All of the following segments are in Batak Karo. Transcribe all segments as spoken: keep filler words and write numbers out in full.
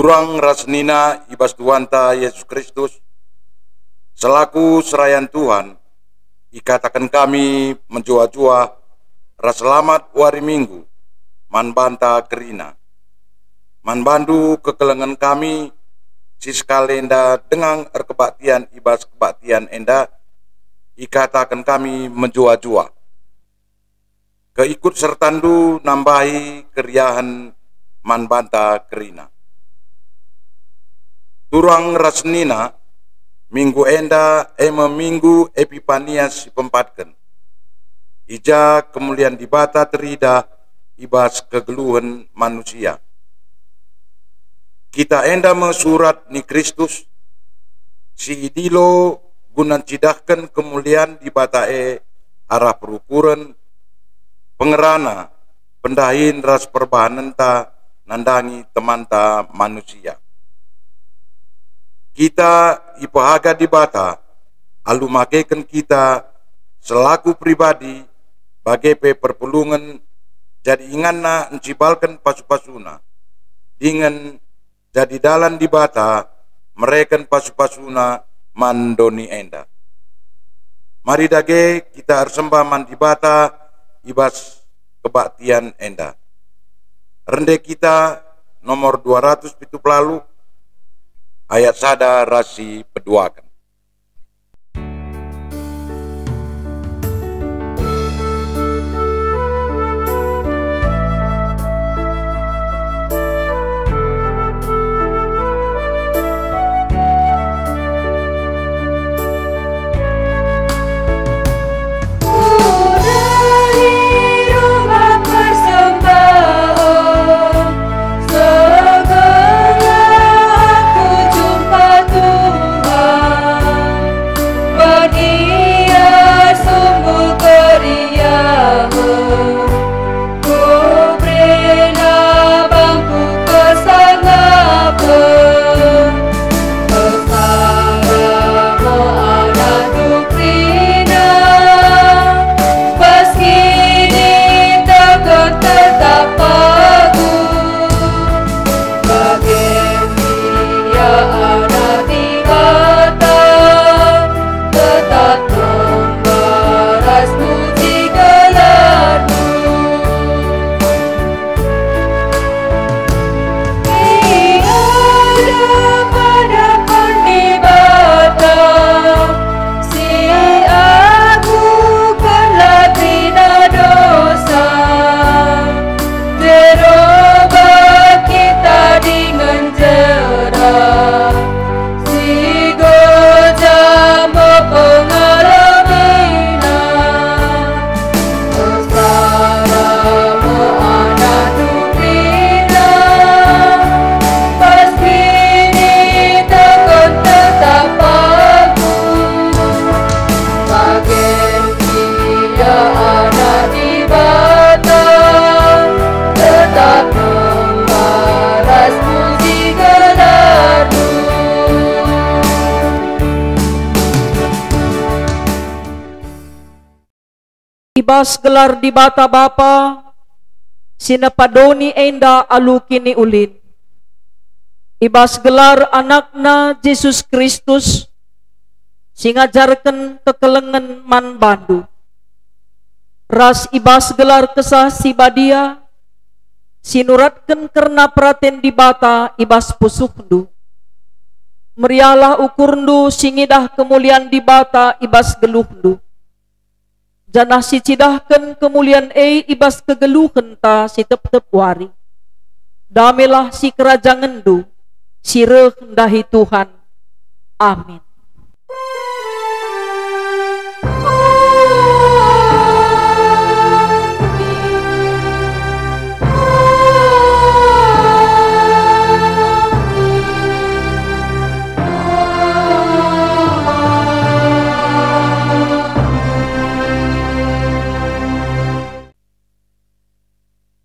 Turang ras senina i bas Tuhanta Jesus Kristus, selaku serayan Tuhan, ikataken kami mejuah-juah ras selamat wari Minggu man banta kerina. Man bandu kekelengen kami, si sekalenda denga erkebaktian i bas kebaktian enda, ikataken kami mejuah-juah. Keikut sertandu nambahi keriahen man banta kerina. Turang ras senina, minggu enda e me minggu Epipania si pempatken, i ja kemulian Dibata teridah i bas kegeluhen manusia. Kita enda me surat ni Kristus, si idilo guna ncidahken kemulian Dibata e arah perukuren, pengerana, pendahin ras perbahanenta nandangi temanta manusia. Kita ipehaga Dibata alu makeken kita selaku pribadi, bage pe perpulungen, jadi inganna encibalken pasu-pasuna, dingen jadi dalan Dibata mereken pasu-pasuna man doni enda. Mari dage kita ersembah man Dibata i bas kebaktian enda. Rende kita nomor dua ratus pitu puluh, ayat sada ras si peduaken. Ku dahi rumah persembahen, segerlah aku jumpa Tuhan. Bagi Ia sumber keriahen, kuberilah bangku kesangapen. Bersama anak tu kerina, bas kinitekon tetap pagu. Bage ia anak Dibata, tetap sembah ras puji gelarNdu. Ia depan-depan Dibata, si agukenlah kerina dosa. Jeroba kita dingen jera, si gejam me pengalamina. Sengsara me anak tu kerina, bas kinitekon tetap pagu. Bage ia anak Dibata, tetap sembah ras puji gelarNdu. I bas gelar Dibata Bapa, si nepa doni enda alu kiniulin, i bas gelar AnakNa Jesus Kristus, si ngajarken kekelengen man bandu, ras i bas gelar Kesah Si Badia, si nuratken kerna peraten Dibata i bas pusuhndu. Meriahlah ukurndu si ngidah kemulian Dibata i bas geluhndu, janah si cidahken kemulian e i bas kegeluhenta si tep-tep wari. Damelah sikerajangenndu, si reh ndahi Tuhan. Amin.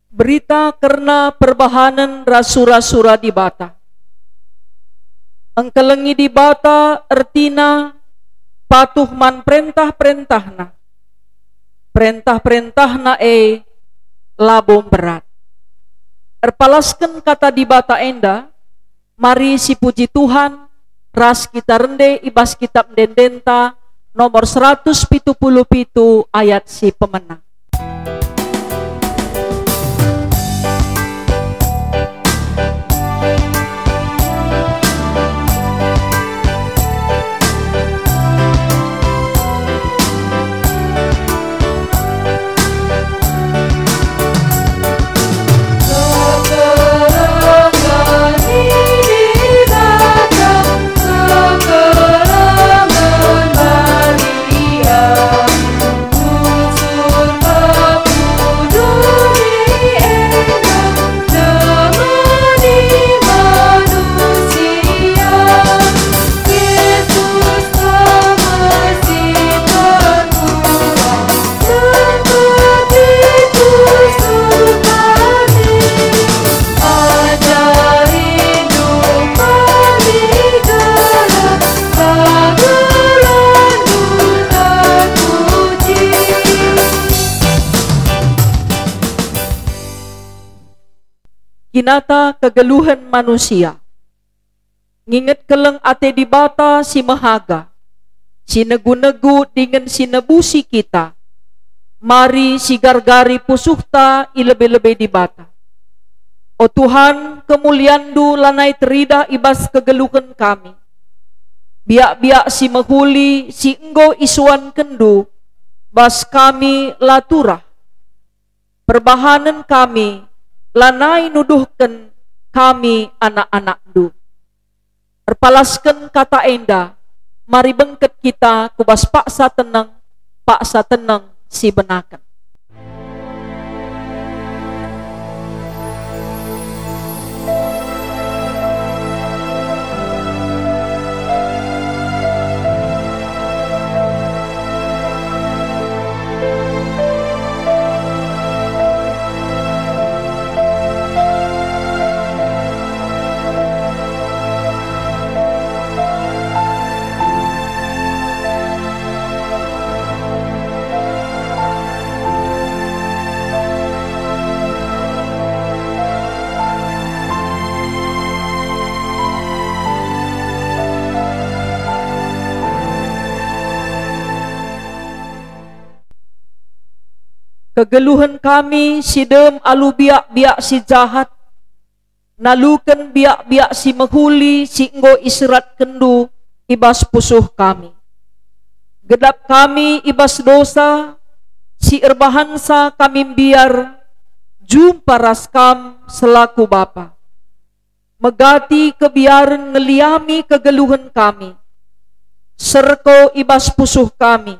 Berita kerna perbahanen ras sura-sura Dibata. Engkelengi Dibata ertina patuh man perentah-perentahNa. Perentah-perentahNa e labo mberat. Erpalasken kata Dibata enda, Mari sipuji Tuhan, ras kita rende i bas Kitap Ende-endenta nomor seratus pitu puluh pitu ayat si pemena. Kinata kegeluhen manusia. Nginget keleng ate Dibata si mehaga, si negu-negu dingen si nebusi kita, mari sigargari pusuhta i lebe-lebe Dibata. O Tuhan, kemulianNdu lanai teridah i bas kegeluhen kami. Biak-biak si mehuli si enggo isuankenNdu bas kami la turah. Perbahanen kami lanai nuduhken kami anak-anakNdu. Erpalasken kata enda, mari bengket kita ku bas paksa teneng, paksa teneng si benaken. Kegeluhen kami si dem alu biak-biak si jahat, naluken biak-biak si mehuli si enggo iseratkenndu i bas pusuh kami. Gedap kami i bas dosa, si erbahansa kami mbiar jumpa ras Kam selaku Bapa. Megati kebiaren ngeliami kegeluhen kami, serko i bas pusuh kami,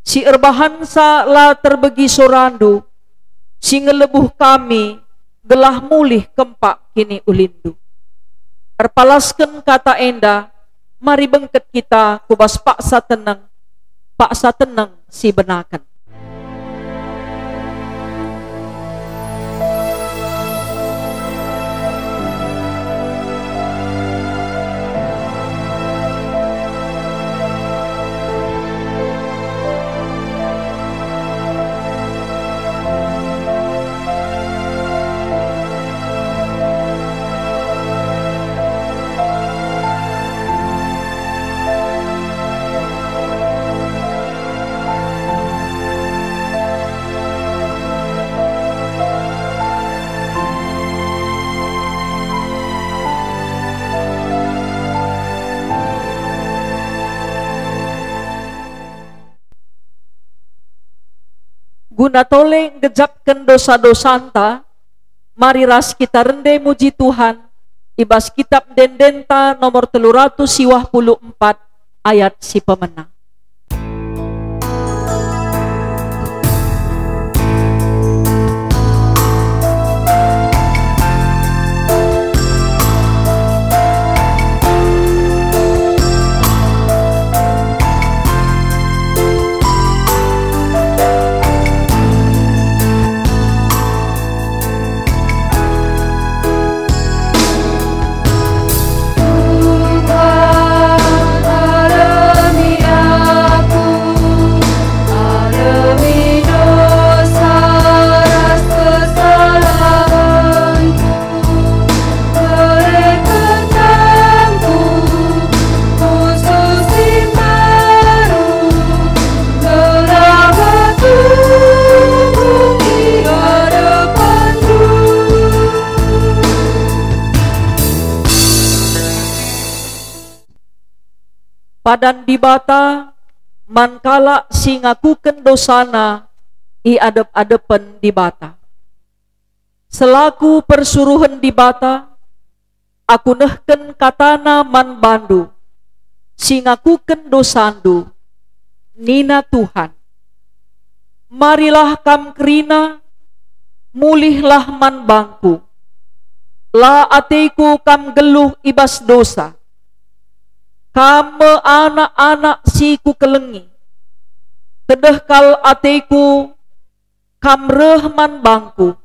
si erbahansa la terbegi sorandu, si ngelebuh kami gelah mulih kempak kiniulinndu. Erpalasken kata enda, mari bengket kita ku bas paksa teneng, paksa teneng si benaken. Guna tole nggejapken dosa-dosanta, mari ras kita rende muji Tuhan i bas Kitap Ende-endenta nomor telu ratus siwah puluh empat ayat si pemena. Padan Dibata man kalak si ngakuken dosana i adep-adepen Dibata. Selaku persuruhen Dibata, aku nehken katana man bandu, si ngakuken dosandu, nina Tuhan. Marilah kam kerina, mulihlah man bangku. La ateku kam nggeluh i bas dosa. Kam me anak-anak si kukelengi. Tedeh kal ateku kam reh man bangku,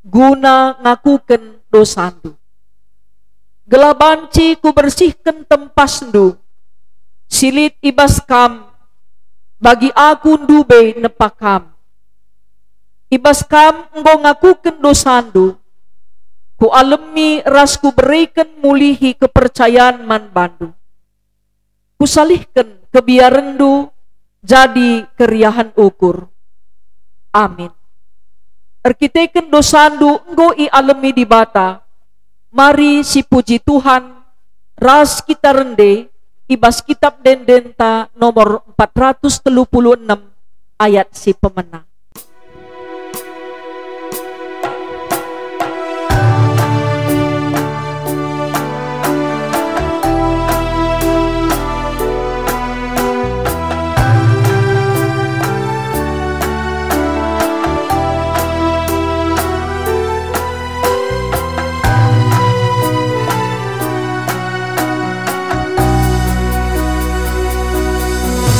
guna ngakuken dosandu. Gelah banci kubersihken tempasndu, si lit i bas kam, bagi aku ndube nepa kam. I bas kam enggo ngakuken dosandu, kualemi ras kubereken mulihi kepercayan man bandu. Kusalihken kebiarenndu jadi keriahen ukur. Amin. Erkiteken dosandu enggo ialemi Dibata, mari sipuji Tuhan ras kita rende i bas Kitab Ende-endenta nomor empat ratus telu puluh enem ayat si pemena.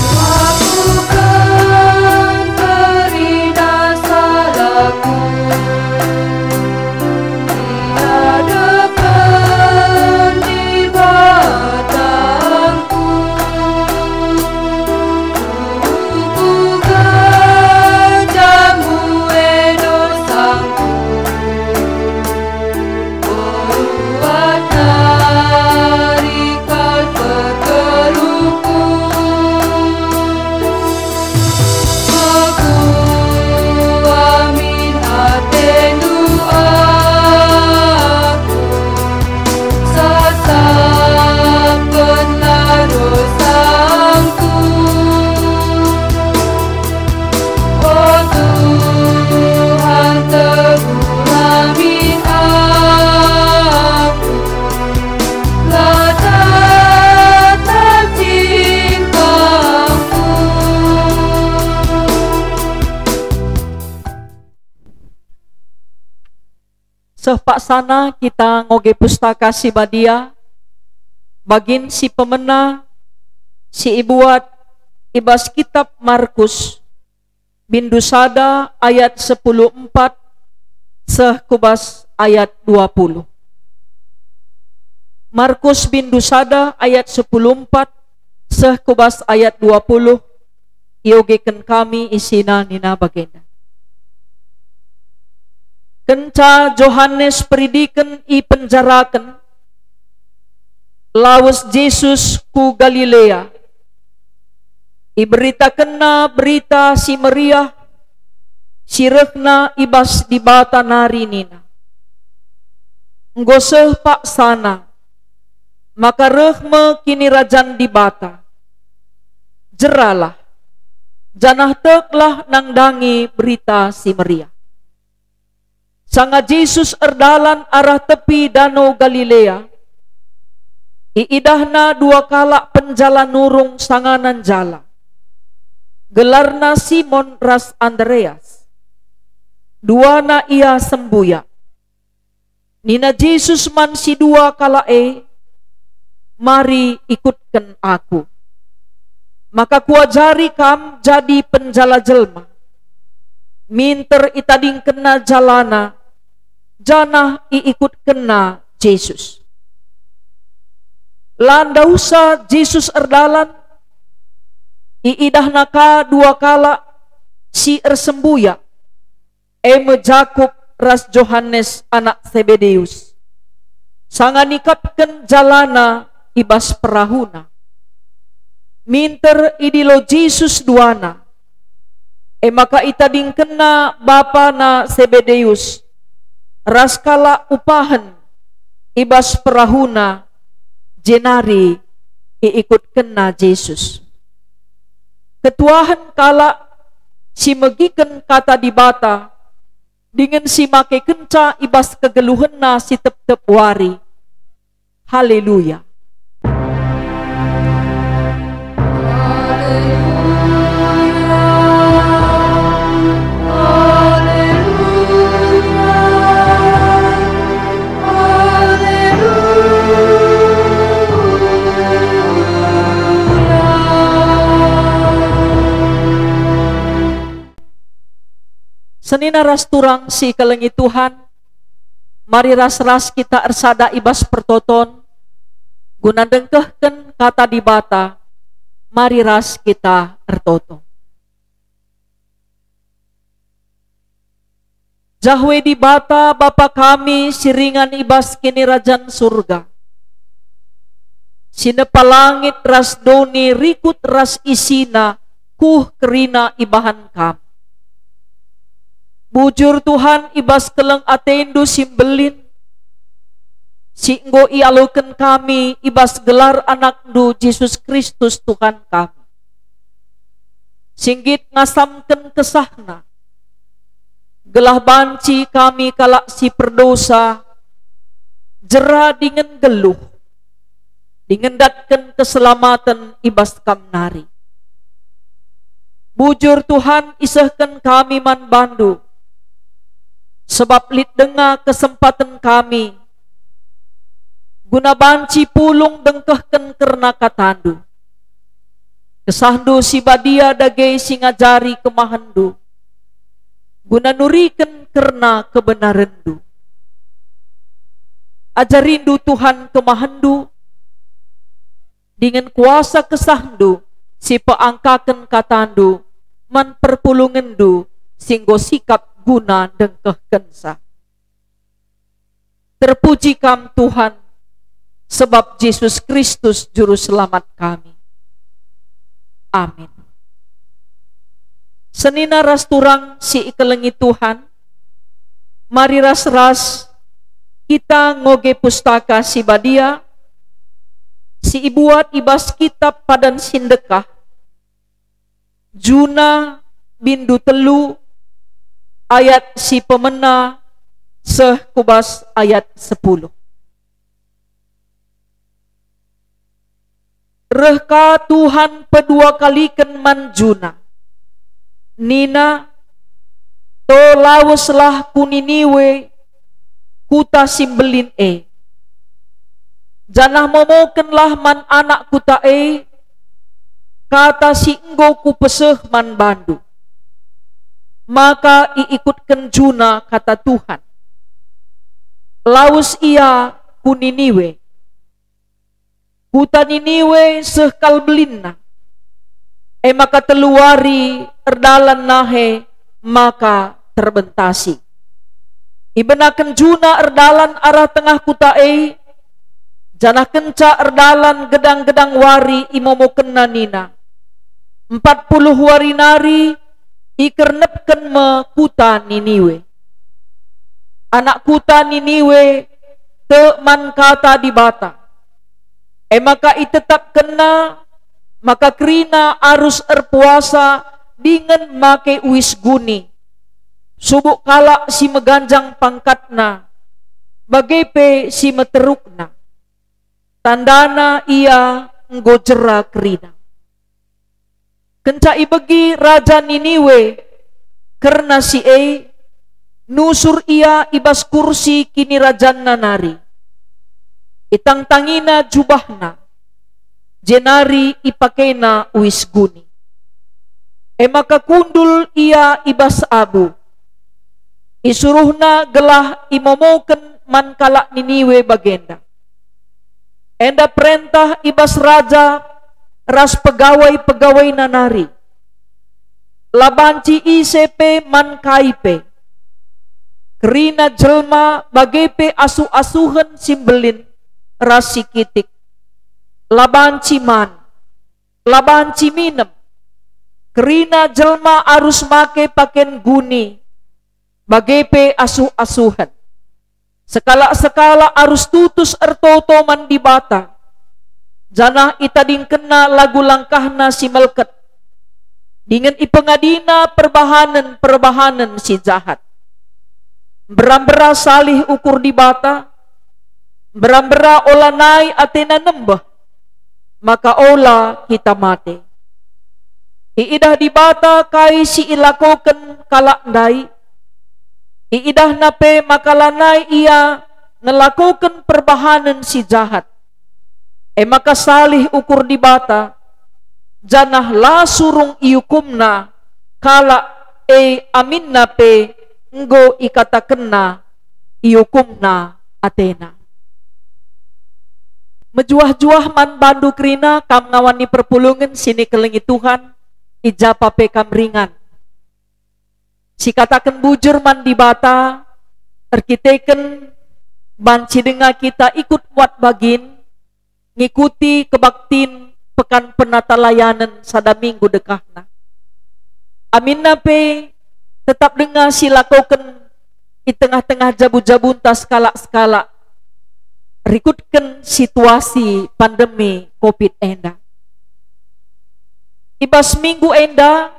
Lakukan kerina salahku di hadapan Dibatangku. Ku gejamu e dosangku. Buat nari kal pergeluhku. Aku amin atendu aku, sasapkenlah dosangku. O Tuhan, teguhlah min aku, la tetap cingkangku. Seh paksana kita ngoge Pustaka Si Badia, bagin si pemena si ibuat i bas Kitap Markus, bindu sada ayat sepuluh empat seh ku bas ayat dua puluh. Markus bindu sada ayat sepuluh empat seh ku bas ayat dua puluh, iogeken kami isina nina bagenda. Kenca Johanes Peridiken ipenjaraken, lawes Jesus ku Galilea. IberitakenNa Berita Si Meriah si rehna i bas Dibata nari nina, "Enggo seh paksana, maka reh me Kinirajan Dibata. Jeralah, janah teklah nandangi Berita Si Meriah." Sanga Jesus erdalan arah tepi Dano Galilea, iidahNa dua kalak penjala nurung sangana njala, gelarna Simon ras Andreas. Duana ia sembuyak. Nina Jesus man si dua kalak e, "Mari ikutken Aku, maka Kuajari kam jadi penjala jelma." Minter itadingkenna jalana, janah iikutkenna Jesus. La ndauhsa Jesus erdalan, iidahna ka dua kalak si ersembuyak, e me Jakup ras Johanes anak Sebedeus, sanga nikapken jalana i bas perahuna. Minter idilo Jesus duana, e maka itadingkenna bapana Sebedeus ras kalak upahen i bas perahuna, jenari iikutkenna Jesus. Ketuahen kalak si megiken Kata Dibata dingen si makekenca i bas kegeluhenna si tep-tep wari. Haleluya! Senina ras turang si ikelengi Tuhan, mari ras-ras kita ersada i bas pertoton guna ndengkehken Kata Dibata. Mari ras kita ertoto. Jahwe Dibata, Bapa kami si ringan i bas Kinirajan Surga, si nepa langit ras doni rikut ras isina kuh kerina ibahan Kam. Bujur Tuhan, i bas keleng ateNdu si mbelin, si enggo ialoken kami i bas gelar AnakNdu Jesus Kristus Tuhan kami, si nggit ngasamken kesahNa, gelah banci kami kalak si perdosa jera dingen geluh, dingen ndatken keselamaten i bas Kam nari. Bujur Tuhan, isehken kami man baNdu, sebab lit denga kesempaten kami guna banci pulung ndengkehken kerna KataNdu. KesahNdu si badia dage si ngajari kemahenNdu, guna nuriken kerna kebenarenNdu. AjariNdu, Tuhan, kemahenNdu, dingen kuasa kesahNdu si peangkaken KataNdu man perpulungenNdu si enggo sikap guna ndengkehkenca. Terpuji Kam, Tuhan, sebab Jesus Kristus Juru Selamat kami. Amin. Senina ras turang si ikelengi Tuhan, mari ras-ras kita ngoge Pustaka Si Badia si ibuat i bas Kitab Padan Si Ndekah, Juna, bindu telu, ayat si pemena seh ku bas ayat sepuluh. Reh ka Tuhan peduakaliken man Juna. Nina, "To laweslah ku Niniwe, kuta si mbelin e. Janah momokenlah man anak kuta e kata si enggo Kupeseh man bandu." Maka iikutken Juna kata Tuhan. Lawes ia ku Niniwe. Kuta Niniwe seh kal belinna. E maka telu wari erdalan nahe maka terbentasi. Ibenaken Juna erdalan arah tengah kuta e, janah kenca erdalan gedang-gedang wari imomokenna nina, "Empat puluh wari nari ikernepken me kuta Niniwe." Anak kuta Niniwe tek man kata Dibata. E maka itetapkenna maka kerina arus erpuasa dingen make uis guni, subuk kalak si meganjang pangkatna, bage pe si meterukna. Tandana ia enggo jera kerina. Kenca ibegi raja Niniwe kerna si e, nusur ia i bas kursi kinirajanna nari. Itangtangina jubahna, jenari ipakena uis guni. E maka kundul ia i bas abu. Isuruhna gelah imomoken man kalak Niniwe bagenda. Enda perentah i bas raja ras pegawai-pegawaina nari. La banci ise pe man kai pe. Kerina jelma bage pe asuh-asuhen si mbelin ras si kitik. La banci man, la banci minem. Kerina jelma arus make paken guni, bage pe asuh-asuhen. Sekalak-sekalak arus tutus ertoto man Dibata, janah itadingkenna lagu langkahna si melket, dingen ipengadina perbahanen-perbahanen si jahat. Mbera-mbera salih ukur Dibata, mbera-mbera ola nai atena nembeh, maka ola kita mate. Iidah Dibata kai si ilakoken kalak ndai, iidahna pe maka lanai ia ngelakoken perbahanen si jahat. E maka salih ukur Dibata, janah la surung iukumna kalak e aminna pe enggo ikatakenna iukumna atena. Mejuah-juah man bandu kerina kam ngawani perpulungen si nikelengi Tuhan, i ja pe kam ringan. Sikataken bujur man Dibata, erkiteken banci denga kita ikut muat bagin, ngikuti kebaktin Pekan Penatalayanen sada minggu dekahna. Aminna pe tetap denga silakoken i tengah-tengah jabu-jabunta sekalak-sekalak, rikutken situasi pandemi covid enda. I bas minggu enda,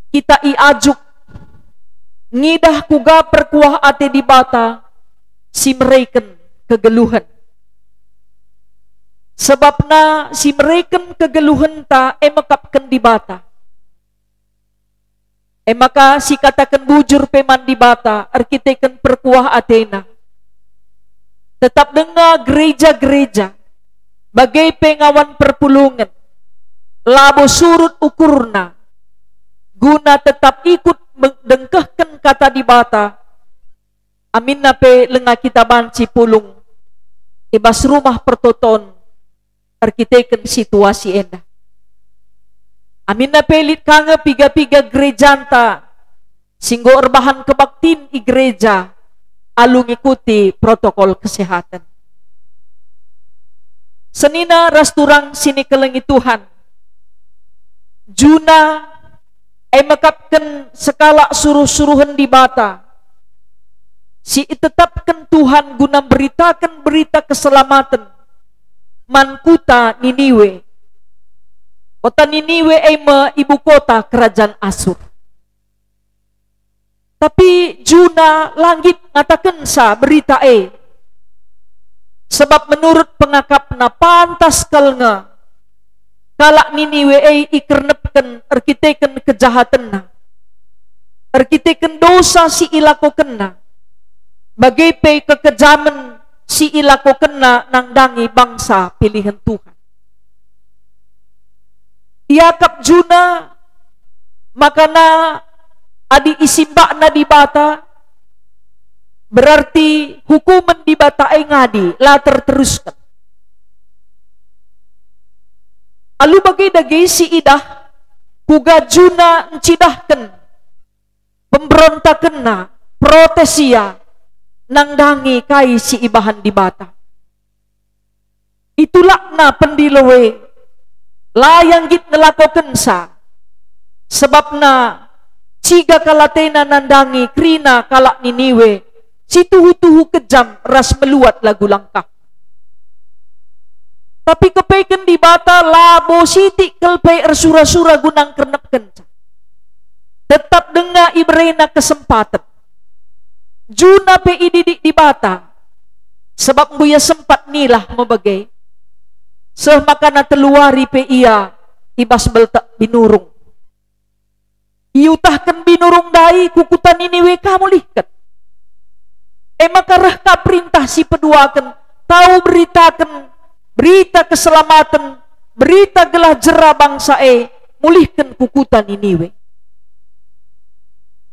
kita iajuk ngidah kuga perkuah ate Dibata si mereken kegeluhen. Sebabna si mereken kegeluhenta e mekapken Dibata. E maka sikataken bujur pe man Dibata erkiteken perkuah ateNa. Tetap denga gereja-gereja, bage pe ngawan perpulungen, labo surut ukurna, guna tetap ikut me-, dengkehken kata Dibata, aminna pe langa kita banci pulung i bas Rumah Pertoton erkiteken situasi enda. Aminna pe lit ka nge piga-piga gerejanta si enggo erbahan kebaktin i gereja alu ngikuti protokol kesehatan. Senina ras turang si nikelengi Tuhan, Juna e mekapken sekalak suruh-suruhen Dibata si itetapken Tuhan guna mberitaken berita keselamaten man kuta Niniwe. Kota Niniwe e me ibu kota kerajaan Asur. Tapi Juna la nggit ngatakensa berita e, sebab menurut pengakapna pantas kal nge kalak Niniwe e ikernepken erkiteken kejahatenna, erkiteken dosa si ilakokenna, bage pe kekejamen si ilakokenna nandangi bangsa pilihen Tuhan. Iakap Juna makana adi isimbakna Dibata, berarti hukumen Dibata e ngadi, la terterusken. Alu bage dage siidah kuga Juna ncidahken pemberontakenna, protes ia nandangi kai si ibahan Dibata. Itulakna pendilo e, la ia nggit ngelakokensa, sebabna ciga kal atena nandangi kerina kalak Niniwe si tuhu-tuhu kejam ras meluat lagu langkah. Tapi kepeken Dibata labo sitik kal pe ersura-sura guna ngkernepkenca. Tetap denga iberena kesempaten. Juna pe ididik Dibata, sebab enggo ia sempat nilah mebage. Seh makana telu wari pe ia i bas beltek binurung. Iutahken binurung ndai ku kuta Niniwe ka mulihken. E maka reh ka perintah si peduaken, tau beritaken berita keselamaten, berita gelah jera bangsa e, mulihken ku kuta Niniwe.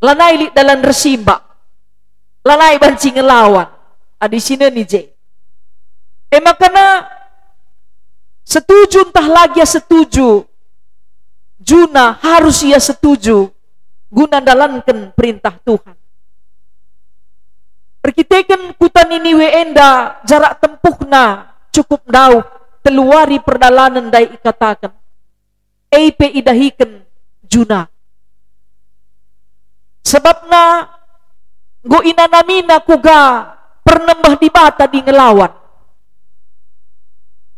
Lanai lit dalan ersimbak, lanai banci ngelawan, adi sineni je. E makana setuju ntah la gia setuju, Juna harus ia setuju guna ndalanken perintah Tuhan. Erkiteken kuta Niniwe enda jarak tempuhna cukup ndauh, telu wari perdalanen ndai ikataken. E pe idahiken Juna. Sebabna enggo inanamina kuga pernembeh Dibata adi ngelawan.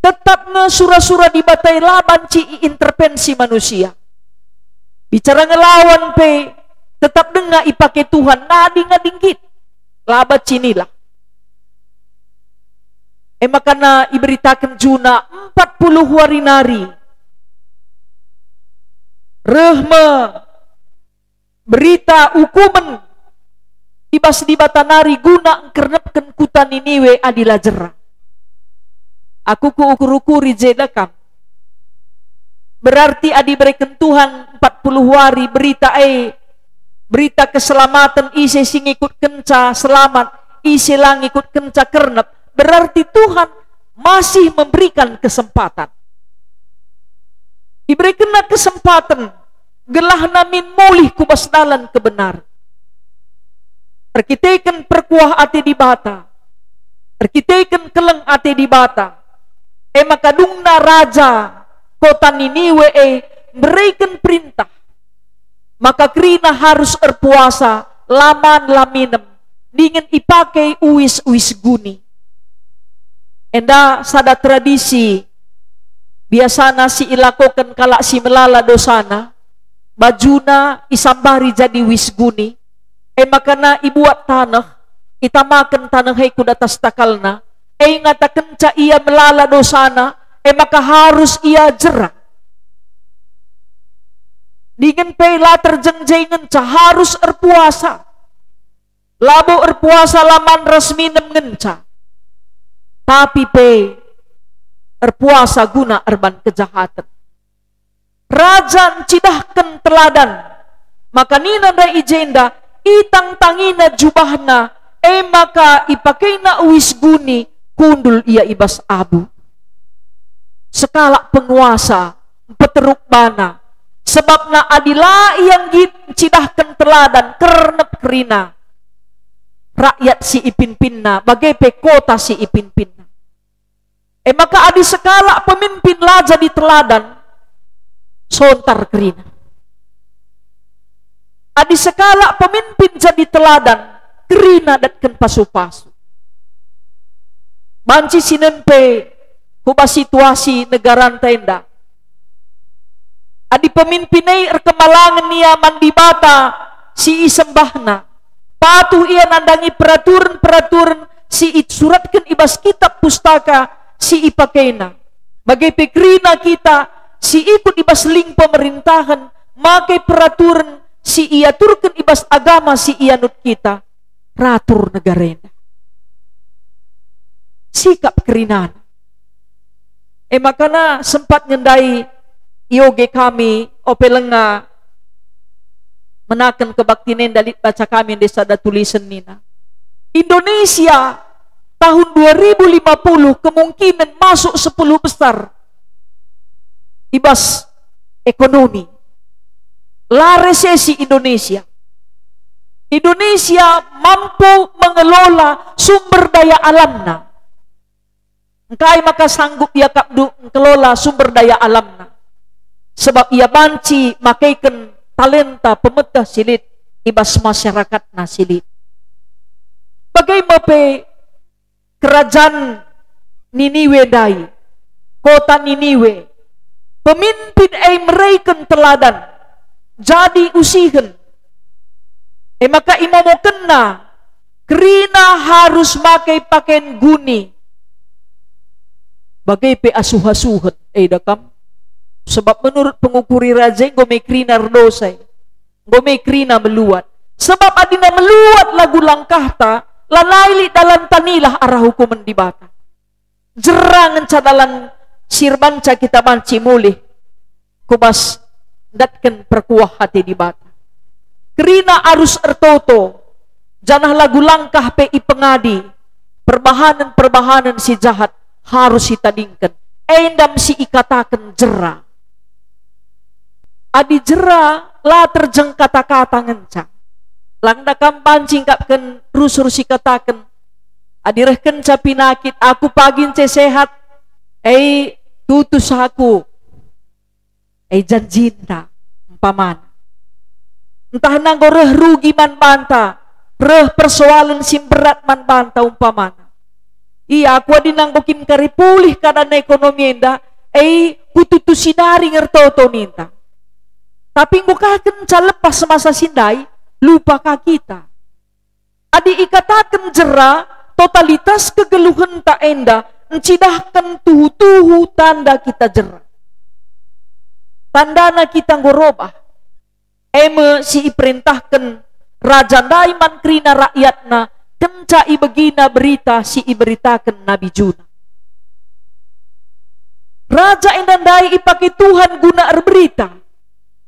Tetap nge sura-sura Dibata e la banci iintervensi manusia. Bicara ngelawan pe tetap denga ipake Tuhan, ngadi-ngadi nggit, la banci nilah. E makana iberitaken juna empat puluh wari nari reh me berita ukumen i bas Dibata nari guna engkernepken kuta Niniwe adi la jera. Aku kuukur-ukuri jenda kam. Berarti adi bereken Tuhan empat puluh wari berita e, berita keselamaten, ise si ngikutkenca selamat, ise la ngikutkenca kernep, berarti Tuhan masih memberikan kesempatan. Iberekenna kesempatan gelah namin mulih ku bas dalan kebenar. Erkiteken perkuah ate Dibata, erkiteken keleng ate Dibata, e maka dungna raja kota Niniwe e mbereken perintah maka kerina harus erpuasa, la man la minem, dingen ipake uis-uis guni. Enda sada tradisi biasana si ilakoken kalak si melala dosana, bajuna isambari jadi uis guni, e makana ibuat taneh, itamaken taneh e ku datas takalna, e ngatakenca ia melala dosana, e maka harus ia jera. Dingen pe la terjengjai ngenca, harus erpuasa. Labo erpuasa la man ras minem ngenca, tapi pe erpuasa guna erban kejahaten. Raja ncidahken teladan, maka nina ndai i jenda, itangtangina jubahna, e maka ipakena uis guni, kundul ia i bas abu. Sekalak penguasa mpeteruk bana, sebabna adi la ia nggit ncidahken teladan kernep kerina, rakyat si ipimpinna, bage pe kota si ipimpinna. E maka adi sekalak pemimpin la jadi teladan, sontar kerina. Adi sekalak pemimpin jadi teladan, kerina datken pasu-pasu. Banci sinen pe ku bas situasi negaranta enda. Adi pemimpin e erkemalangen ia man Dibata si isembahna, patuh ia nandangi peraturen-peraturen si isuratken i bas kitab pustaka si ipakena, bage pe kerina kita si ikut i bas ling pemerintahen make peraturen si iaturken i bas agama si ianut kita, ratur negara enda. Sikap kerinana. E makana sempat ngendai ioge kami, ope lenga menaken kebaktin enda lit baca kami ndai sada tulisen nina, Indonesia tahun dua ribu lima puluh kemungkinan masuk sepuluh besar i bas ekonomi. La resesi Indonesia. Indonesia mampu mengelola sumber daya alamna. Engkai maka sanggup iakapndu engkelola sumber daya alamna? Sebab ia banci makeken talenta pemeteh si lit i bas masyarakatna si lit. Bage me pe kerajan Niniwe ndai, kota Niniwe, pemimpin e mereken teladan, jadi usihen. E maka imomokenna, kerina harus make paken guni, bage pe asuh-asuhen, e da kam. Sebab menurut pengukuri raja enggo me kerina erdosa, enggo me kerina meluat. Sebab adina meluat lagu langkahta, lanai lit dalanta nilah arah hukumen Dibata. Jera ngenca dalan si erbanca kita banci mulih ku bas ndatken perkuah ate Dibata. Kerina arus ertoto, janah lagu langkah pe ipengadi, perbahanen-perbahanen si jahat harus itadingken, enda me si ikataken jera. Adi jera la terjeng kata-kata ngenca, langda kam banci ngkapken rusur si kataken, adi rehkenca pinakit, aku pagi nce sehat, e tutus aku, e janjinta, umpamana. Ntah enggo reh rugi man banta, reh persoalen si mberat man banta, umpamana. Ia, aku adi nanggo kin kari pulih keadaan ekonomi enda, e, kututusi nari ngertoto ninta. Tapi enggo ka kenca lepas masa si ndai, lupa ka kita. Adi ikataken jera, totalitas kegeluhenta enda ncidahken tuhu-tuhu tanda kita jera. Tandana kita enggo robah. E me si iperentahken raja ndai man kerina rakyatna kenca ibegina berita si iberitaken Nabi Juna. Raja enda ndai ipake Tuhan guna erberita.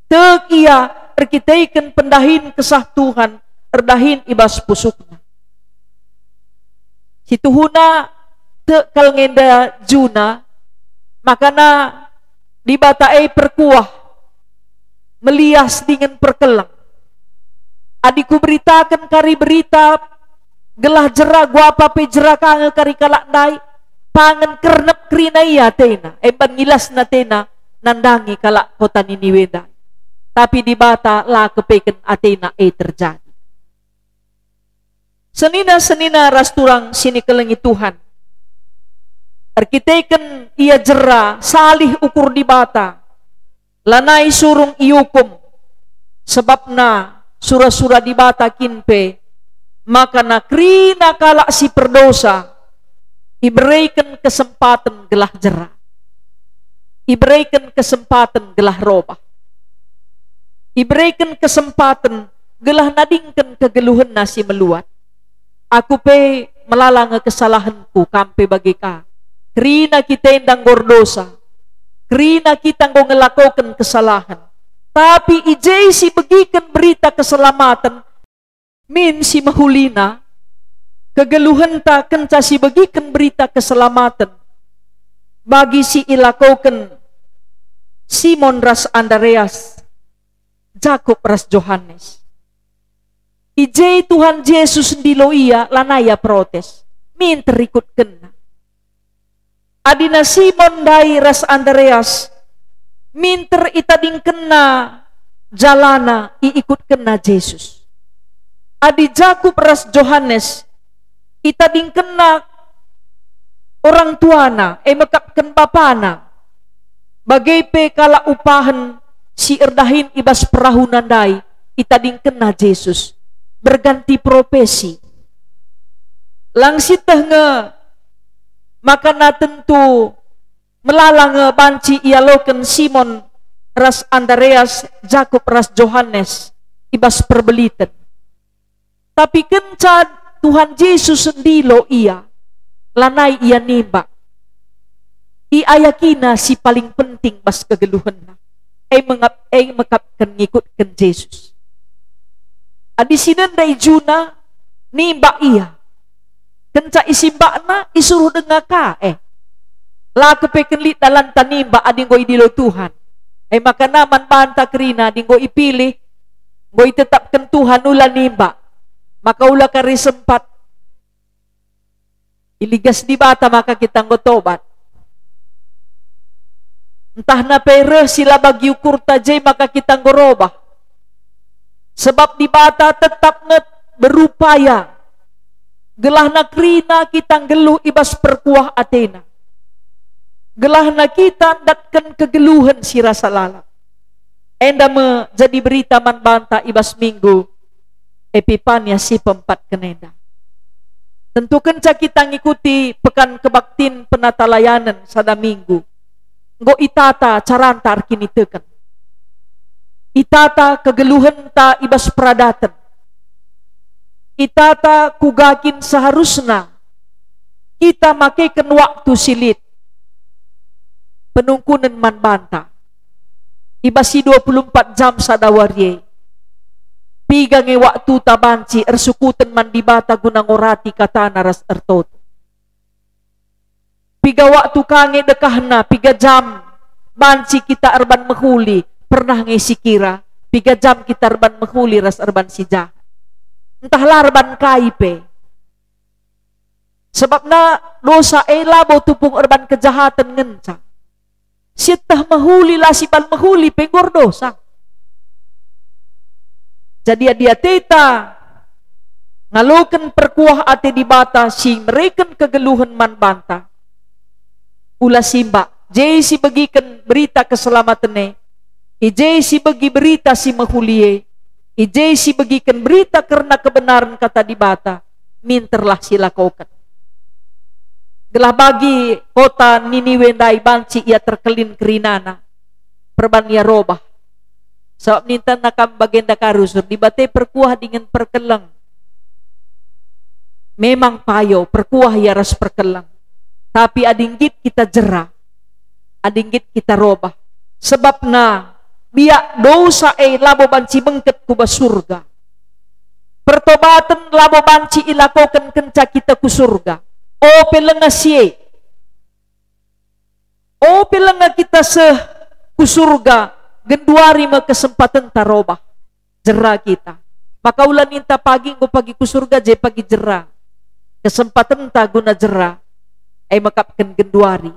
Tek ia erkiteken pendahin Kesah Tuhan erdahin i bas pusuhna. Situhuna tek kal nge enda Juna, makana Dibata e perkuah, melias dingen perkeleng. Adi kuberitaken kari berita gelah jera, guapa pe jera ka nge kari kalak ndai, pangen kernep kerina ia atena, emban ngilasna atena nandangi kalak kota Niniwe ndai. Tapi Dibata la kepeken atena e terjadi. Senina-senina ras turang si nikelengi Tuhan, erkiteken ia jera, salih ukur Dibata, lanai surung iukum, sebabna sura-sura Dibata kin pe, maka na kerina kalak si perdosa ibereken kesempaten gelah jera, ibereken kesempaten gelah robah, ibereken kesempaten gelah nadingken kegeluhenna si meluat. Aku pe melala nge kesalahenku, kam pe bage ka. Kerina kita enda enggo erdosa. Kerina kita enggo ngelakoken kesalahen. Tapi i je si begiken berita keselamaten, min si mehulina, kegeluhenta kenca si begiken berita keselamaten bagi si ilakoken Simon ras Andreas, Jakup ras Johanes. I je Tuhan Jesus ndilo ia, lanai ia protes, minter ikutkenna. Adina Simon ndai ras Andreas minter itadingkenna jalana iikutkenna Jesus. Adi Jakup ras Johanes itadingkenna orang tuana, e mekapken bapana, bage pe kalak upahen si erdahin i bas perahuna ndai itadingkenna Jesus, berganti profesi. Lang sieteh nge maka na tentu melala nge banci ialoken Simon ras Andreas, Jakup ras Johanes i bas perbeliten. Tapi kenca Tuhan Jesus ndilo ia, lanai ia nimbak. Iayakina si paling penting bas kegeluhenna, e mengap-, e mekapken ngikutken Jesus. Adi si nenda i juna, nimbak ia. Kenca isimbakna, isuruh denga ka, eh. La kepeken lit dalanta nimbak adi enggo idilo Tuhan. E maka na man banta kerina adi enggo ipilih, enggo itetapken Tuhan, ula nimbak, maka ula kari sempat. Iligas Dibata maka kita enggo tobat. Ntahna pe reh si la bagi ukurta je maka kita enggo robah. Sebab Dibata tetap nge berupaya, gelahna kerina kita nggeluh i bas perkuah ateNa. Gelahna kita ndatken kegeluhen si rasa lalap. Enda me jadi berita man banta i bas minggu Epipania si peempatken enda. Tentu kenca kita ngikuti Pekan Kebaktin Penatalayanen sada minggu, enggo itata caranta erkiniteken. Itata kegeluhenta i bas peradaten. Itata kuga kin seharusna kita makeken waktu si lit penungkunen man banta. I bas si dua puluh empat jam sada wari e, piga nge waktuta banci ersukuten man Dibata guna ngorati kataNa ras ertoto? Piga waktu ka nge dekahna, piga jam banci kita erban mehuli? Pernah nge sikira piga jam kita erban mehuli ras erban si jahat? Ntah la erban kai pe. Sebabna dosa e labo tupung erban kejahaten ngenca. Sieteh mehuli la siban mehuli pe enggo erdosa. Jadi adi ateta ngaloken perkuah ate Dibata si mereken kegeluhen man banta. Ula simbak, je si begiken berita keselamaten e, i je si begi berita si mehuli e, i je si begiken berita kerna kebenaren Kata Dibata, minterlah silakoken. Gelah bagi kota Niniwe ndai banci ia terkelin kerinana, perban ia robah. Sabap nintanna kam bagenda ka rusur, Dibata perkuah dingen perkeleng. Memang payo, perkuah ia ras perkeleng. Tapi adi nggit kita jera, adi nggit kita robah. Sebabna biak dosa e labo banci bengket ku bas Surga. Pertobaten labo banci ilakoken kenca kita ku Surga. Ope langa si e. Ope langa kita seh ku Surga, genduari me kesempatenta robah. Jera kita. Maka ula ninta pagi enggo pagi ku Surga, je pagi jera. Kesempatenta guna jera, e mekapken genduari.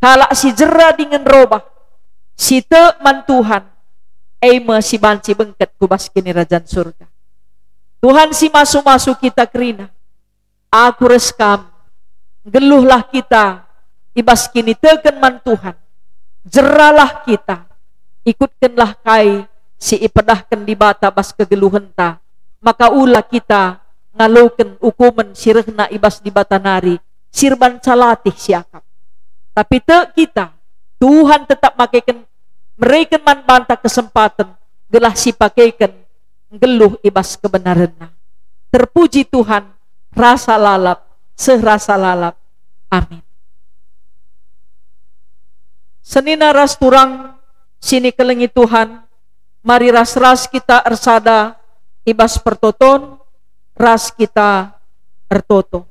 Kalak si jera dingen robah, si tek man Tuhan, e me si banci bengket ku bas Kinirajan Surga. Tuhan si masu-masu kita kerina. Aku ras kam, nggeluhlah kita i bas kiniteken man Tuhan. Jeralah kita, ikutkenlah kai si ipedahken Dibata bas kegeluhenta, maka ula kita ngaloken ukumen si rehna i bas Dibata nari si erban ca latih siakap. Tapi tek kita, Tuhan tetap makeken, mereken man banta kesempaten gelah sipakeken nggeluh i bas kebenarenna. Terpuji Tuhan, rasa lalap, seh rasa lalap. Amin. Senina ras turang si nikelengi Tuhan, mari ras-ras kita ersada i bas pertoton, ras kita ertoto.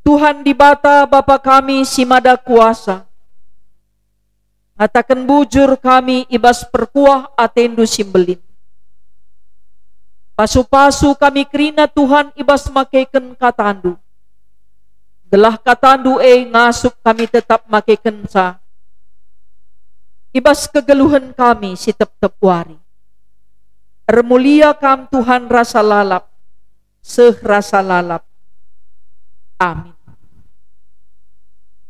Tuhan Dibata, Bapa kami si Mada Kuasa, ngataken bujur kami i bas perkuah ateNdu si mbelin. Pasu-pasu kami kerina, Tuhan, i bas makeken kataNdu, gelah kataNdu e ngasup kami tetap makekenca i bas kegeluhen kami si tep-tep wari. Ermulia Kam, Tuhan, rasa lalap, seh rasa lalap. Amin.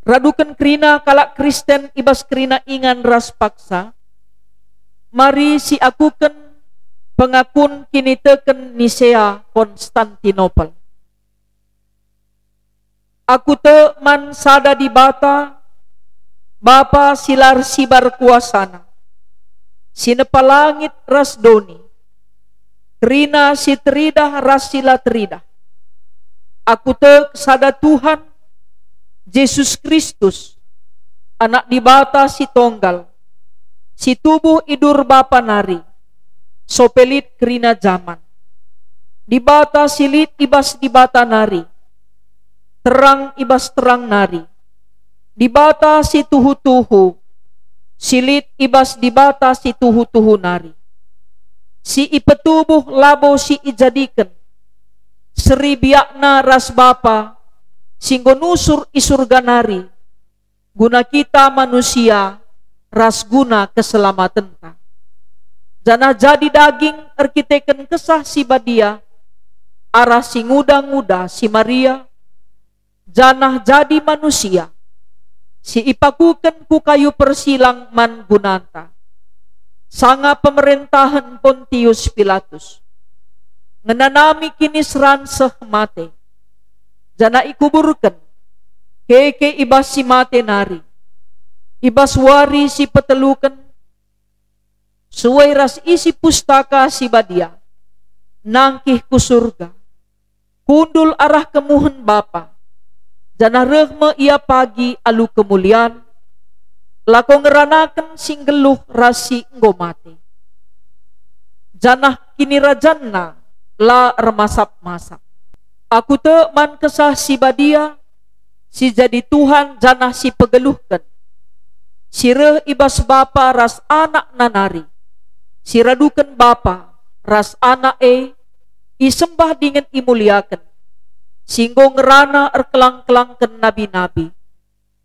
Raduken kerina kalak Kristen i bas kerina ingan ras paksa, mari siakuken pengakun kiniteken Nisea Konstantinopel. Aku tek man sada Dibata, Bapa si la ersibar kuasaNa, si nepa langit ras doni, kerina si teridah ras si la teridah. Aku tek sada Tuhan, Jesus Kristus, Anak Dibata si tonggal, si tubuh i dur Bapa nari, sope lit kerina jaman. Dibata si lit i bas Dibata nari, terang i bas terang nari, Dibata si tuhu-tuhu, si lit i bas Dibata si tuhu-tuhu nari, si ipetubuh labo si ijadiken, seri biakna ras Bapa si enggo nusur i Surga nari, guna kita manusia ras guna keselamatenta. Janah jadi daging erkiteken Kesah Si Badia, arah si nguda-nguda si Maria, janah jadi manusia, si ipakuken ku kayu persilang man gunanta, sanga pemerentahen Pontius Pilatus, ngenanami kiniseran seh mate, janah ikuburken, keke i bas si mate nari, i bas wari si peteluken, sue ras isi Pustaka Si Badia, nangkih ku Surga, kundul arah kemuhen Bapa, janah reh me Ia pagi alu kemulian, lako ngeranaken si nggeluh ras si enggo mate. Janah kinirajanNa la ermasap-masap. Aku tek man Kesah Si Badia, si jadi Tuhan janah si pegeluhken, si reh i bas Bapa ras Anak nanari, si raduken Bapa ras Anak e, isembah dingen imuliaken, si enggo ngerana erkelang-kelangken nabi-nabi.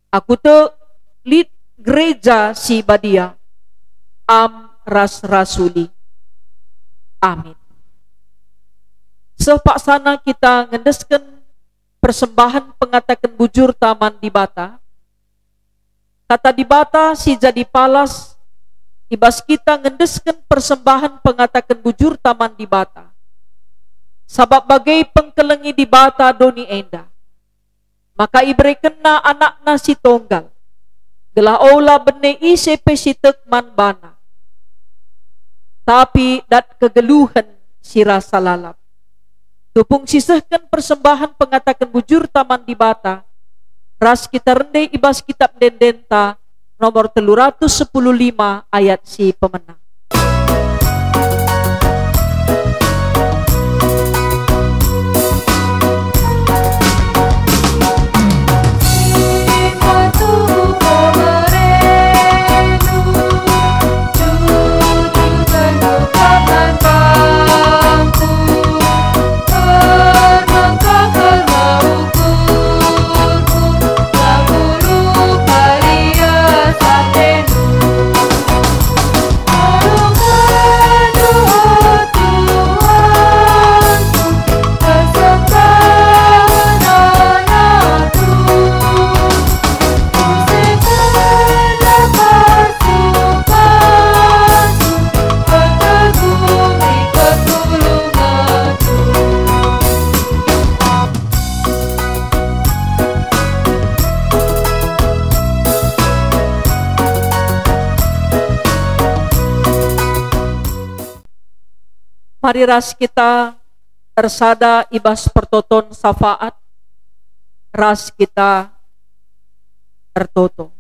Aku tek lit gereja si badia, am ras rasuli. Amin. Seh paksana kita ngendesken persembahen pengataken bujurta man Dibata. Kata Dibata si jadi palas i bas kita ngendesken persembahen pengataken bujurta man Dibata. Sabap bage pengkelengi Dibata doni enda, maka iberekenNa AnakNa si Tonggal, gelah ola bene ise pe si tek man baNa, tapi dat kegeluhen si rasa lalap. Tupung sisehken persembahen pengataken bujurta man Dibata, ras kita rende i bas Kitap Ende-endenta nomor telu ratus sepuluh lima ayat si pemena. Mari ras kita ersada i bas pertoton syafaat, ras kita ertoto.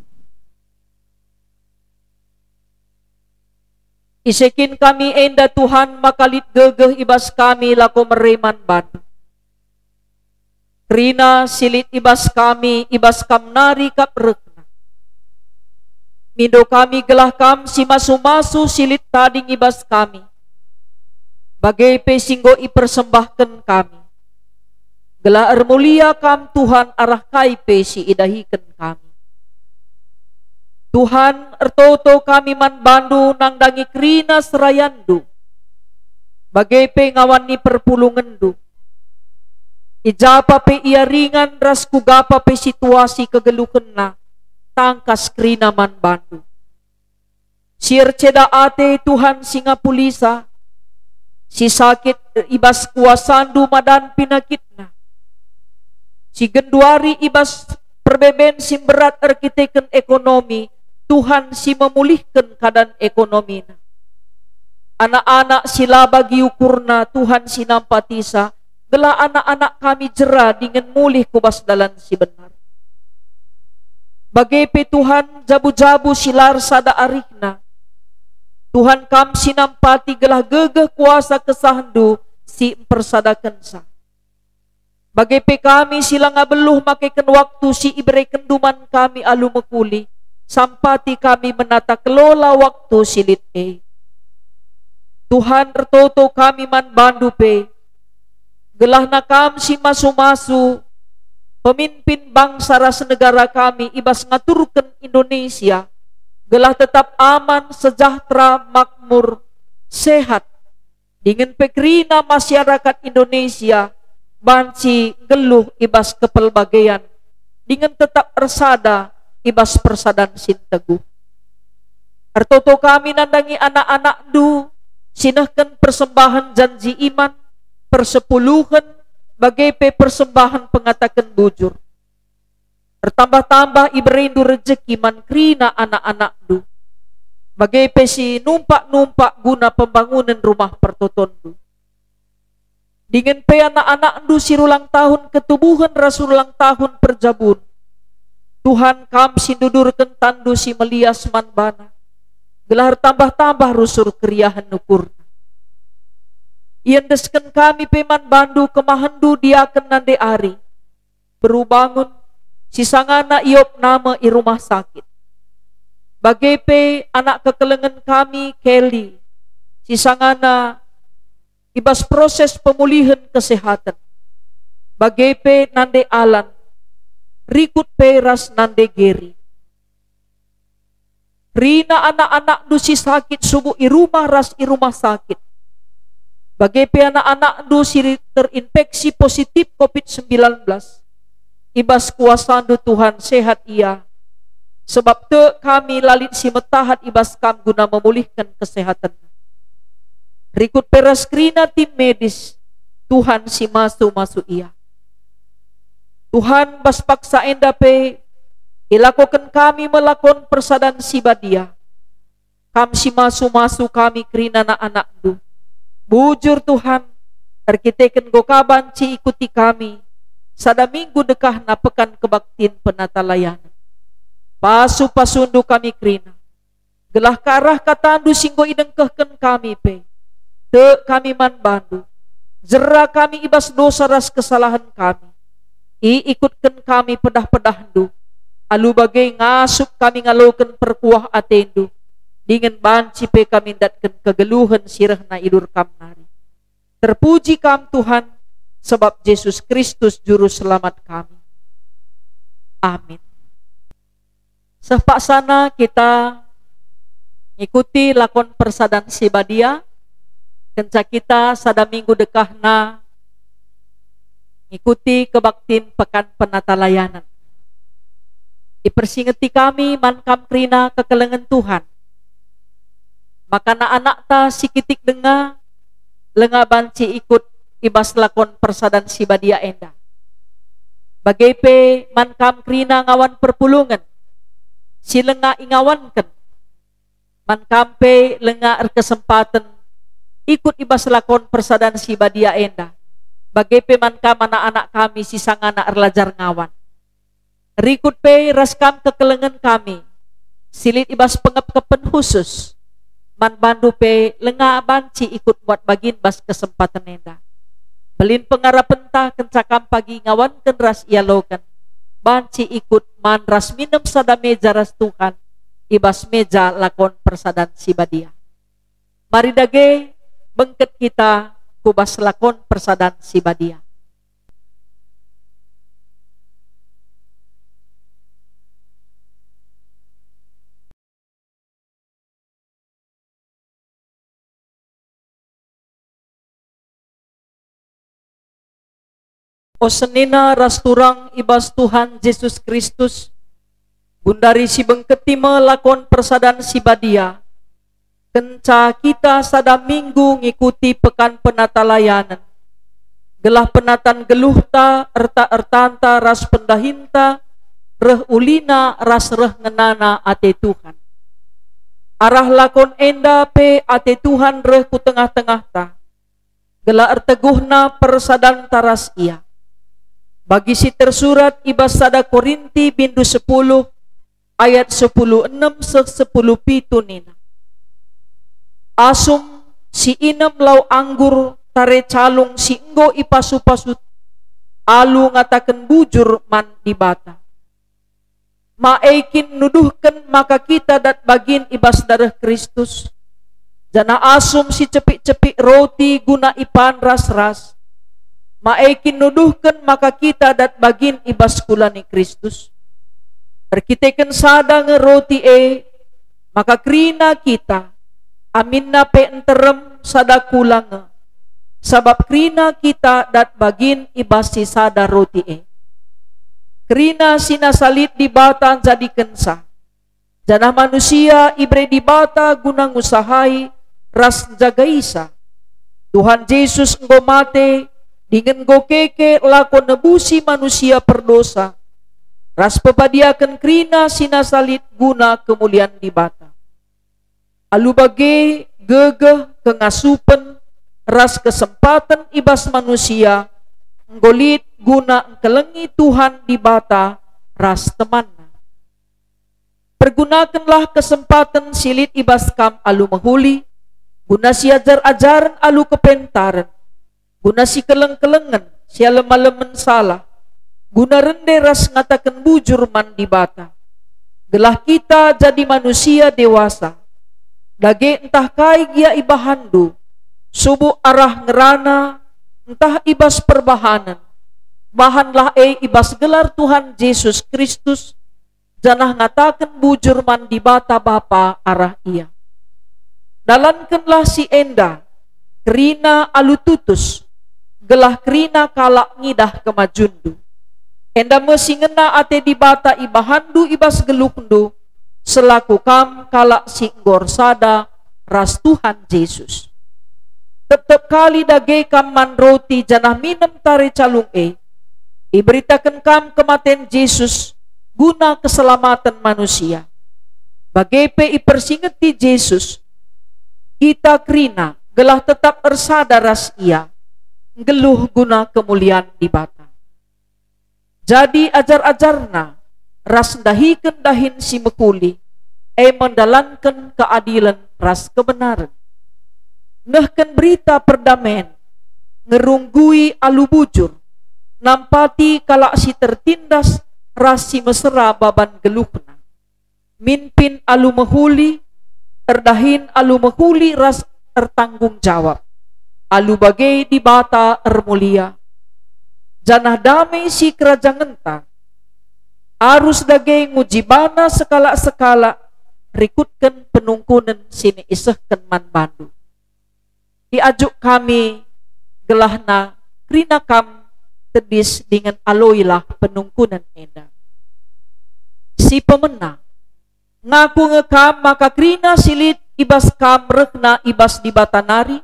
Ise kin kami enda, Tuhan, maka lit gegeh i bas kami lako mere man baNdu. Kerina si lit i bas kami, i bas Kam nari kap rehna. Mindo kami gelah Kam si masu-masu si lit tading i bas kami, bage pe si enggo ipersembahken kami. Gelah ermulia Kam, Tuhan, arah kai pe si idahiken kami. Tuhan, ertoto kami man baNdu nandangi kerina serayanNdu, bage pe ngawan ni perpulungenNdu. I ja pa pe ia ringan ras kuga pa pe situasi kegeluhenna, tangkas kerina man baNdu. Si erceda ate, Tuhan, si ngapulisa, si sakit, i bas kuasaNdu madan penakitna, si genduari i bas perbeben si mberat erkiteken ekonomi, Tuhan, si memulihken keadaan ekonomina. Anak-anak si la bagi ukurna, Tuhan, si nampatisa, gelah anak-anak kami jera dingen mulih ku bas dalan si benar. Bage pe, Tuhan, jabu-jabu si la ersada arihna, Tuhan, Kam si nampati gelah gegeh kuasa kesahenNdu si mpersadakenca. Bage pe kami si langa beluh makeken waktu si iberekenNdu man kami alu mekuli, sampati kami menata kelola waktu si lit e. Tuhan, ertoto kami man baNdu pe, gelahna Kam si masu-masu pemimpin bangsa ras negara kami i bas ngaturken Indonesia, gelah tetap aman, sejahtera, makmur, sehat, dingen pe kerina masyarakat Indonesia banci nggeluh i bas kepelbagean, dingen tetap ersada i bas persadan si nteguh. Ertoto kami nandangi anak-anakNdu si nehken persembahen janji iman, persepuluhen, bage pe persembahen pengataken bujur. Ertambah-tambah iberindu rejeki man kerina anak-anakNdu, bage pe si numpak-numpak guna pembangunen rumah pertotonNdu. Dingen pe anak-anakNdu si rulang tahun ketubuhen ras rulang tahun perjabun, Tuhan, Kam si ndudurken tanNdu si melias man bana, gelah ertambah-tambah rusur keriahen ukurna. Iendesken kami pe man baNdu kemahenNdu diaken nande ari, beru bangun, si sangana iopna me i rumah sakit. Bage pe anak kekelengen kami, Kelly, si sangana i bas proses pemulihen kesehaten. Bage pe nande Alan, rikut pe ras nande Geri. Kerina anak-anakndu si sakit subuk i rumah ras i rumah sakit, bage pe anak-anakndu si terinfeksi positif covid sembilan belas, i bas kuasandu, Tuhan, sehat ia, sebab tek kami la lit si metahat i bas Kam guna memulihken kesehatenna. Rikut pe ras kerina tim medis, Tuhan, si masu-masu ia. Tuhan, bas paksa enda pe ilakoken kami me lakon persadan si badia. Kam si masu-masu kami kerina anak-anakndu. Bujur, Tuhan, erkiteken enggo Ka banci ikuti kami sada minggu dekahna Pekan Kebaktin Penatalayanen. Pasu-pasundu kami kerina, gelah arah katandu si enggo idengkehken kami pe, tek kami man bandu, jera kami i bas dosa ras kesalahen kami, iikutken kami pedah-pedahndu, alu bage ngasup kami ngaloken perkuah atendu, dingen banci pe kami ndatken kegeluhen si rehna idur Kam nari. Terpuji Kam, Tuhan, sebab Jesus Kristus Juru Selamat kami. Amin. Seh paksana kita ngikuti lakon persadan si badia, kenca kita sada minggu dekahna ngikuti kebaktin Pekan Penatalayanen. Ipersingeti kami man kam kerina kekelengen Tuhan, maka anak-anakta si kitik denga langa banci ikut i bas lakon persadan si badia enda. Bage pe man kam kerina ngawan perpulungen si langa ingawanken, man kam pe langa erkesempaten ikut i bas lakon persadan si badia enda, bage pe man kam anak-anak kami si sangana erlajar ngawan. Rikut pe ras kam kekelengen kami si lit i bas pengepkepen khusus. Man bandu pe langa banci ikut muat bagin bas kesempaten enda. Belin pengarapenta kenca kam pagi ngawanken ras ialoken, banci ikut man ras minem sada meja ras Tuhan i bas meja lakon persadan si badia. Mari dage bengket kita ku bas lakon persadan si badia. O senina ras turang i bas Tuhan Jesus Kristus, gundari si bengketi me lakon persadan si badia, kenca kita sada minggu ngikuti Pekan Penatalayanen, gelah penataan geluhta, erta-ertanta ras pendahinta reh ulina ras reh ngenana ate Tuhan. Arah lakon enda pe ate Tuhan reh ku tengah-tengahta, gelah erteguhna persadanta ras Ia. Bagi si tersurat i bas sada Korinti bindu sepuluh ayat sepuluh enem seh sepuluh pitu nina, "Asum si inem lau anggur tare calung si enggo ipasu-pasu alu ngataken bujur man Dibata." Ma e kin nuduhken maka kita dat bagin i bas dareh Kristus, janah asum si cepik-cepik roti guna ipan ras-ras? Ma e kin nuduhken maka kita dat bagin i bas kula ni Kristus? Erkiteken sada nge roti e, maka kerina kita, aminna pe nterem sada kula nge, sabap kerina kita dat bagin i bas si sada roti e. Kerina si nasa lit Dibata njadikenca, janah manusia ibere Dibata guna ngusahai ras njagaisa. Tuhan Jesus enggo mate dingen enggo keke lako nebusi manusia perdosa, ras pepadiaken kerina si nasa lit guna kemulian Dibata. Alu bage, gegeh, kengasupen, ras kesempaten i bas manusia enggo lit guna engkelengi Tuhan Dibata ras temanna. Pergunakenlah kesempaten si lit i bas kam alu mehuli, guna siajar-ajaren alu kepentaren, guna sikeleng-kelengen, sialem-alemen salah, guna rende ras ngataken bujur man Dibata, gelah kita jadi manusia dewasa. Dage ntah kai gia ibahanndu, subuk arah ngerana ntah i bas perbahanen, bahanlah e i bas gelar Tuhan Jesus Kristus, janah ngataken bujur man Dibata Bapa arah Ia. Dalankenlah si enda kerina alu tutus, gelah kerina kalak ngidah kemajunndu. Enda me si ngena ate Dibata ibahanndu i bas geluhndu, selaku kam kalak si enggo ersada ras Tuhan Jesus. Tep-tep kali dage kam man roti janah minem tare calung e, iberitaken kam kematen Jesus guna keselamaten manusia. Bage pe ipersingeti Jesus kita kerina gelah tetap ersada ras Ia, nggeluh guna kemulian Dibata. Jadi ajar-ajarNa ras ndahiken dahin si mehuli, e me ndalanken keadilen ras kebenaren. Nehken berita perdamen, ngerunggui alu bujur, nampati kalak si tertindas ras si mesera baban geluhna. Minpin alu mehuli, erdahin alu mehuli ras ertanggung jawab. Alu bage Dibata ermulia, janah dame si kerajangenta arus dage nguji bana sekalak-sekalak rikutken penungkunen si niisehken man bandu. Iajuk kami gelahna kerina kam tedis dingen aloilah penungkunen enda. Si pemena, ngaku nge kam maka kerina si lit i bas kam rehna i bas Dibata nari,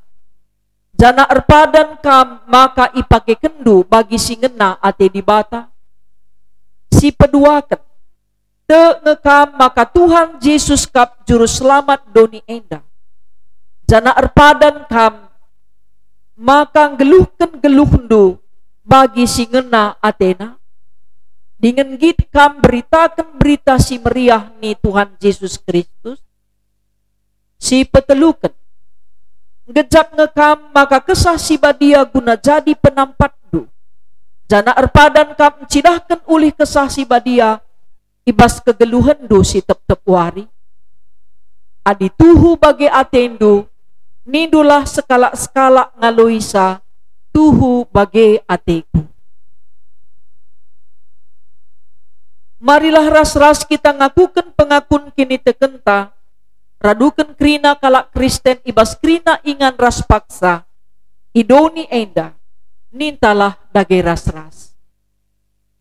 janah erpadan kam maka ipakekenndu bagi si ngena ate Dibata? Si peduaken, tek nge kam maka Tuhan Jesus kap Juru Selamat doni enda, janah erpadan kam maka nggeluhken geluhndu bagi si ngena atena, dingen nggit kam beritaken Berita Si Meriah ni Tuhan Jesus Kristus? Si peteluken, nggejap nge kam maka Kesah Si Badia guna jadi penampatndu, janah erpadan kam ncidahken ulih Kesah Si Badia i bas kegeluhenndu si tep-tep wari? Adi tuhu bage atendu, nindulah sekalak-sekalak ngaloisa, "Tuhu bage ateku." Marilah ras-ras kita ngakuken pengakun kinitekenta, raduken kerina kalak Kristen i bas kerina ingan ras paksa, i doni enda, nintalah dage ras-ras.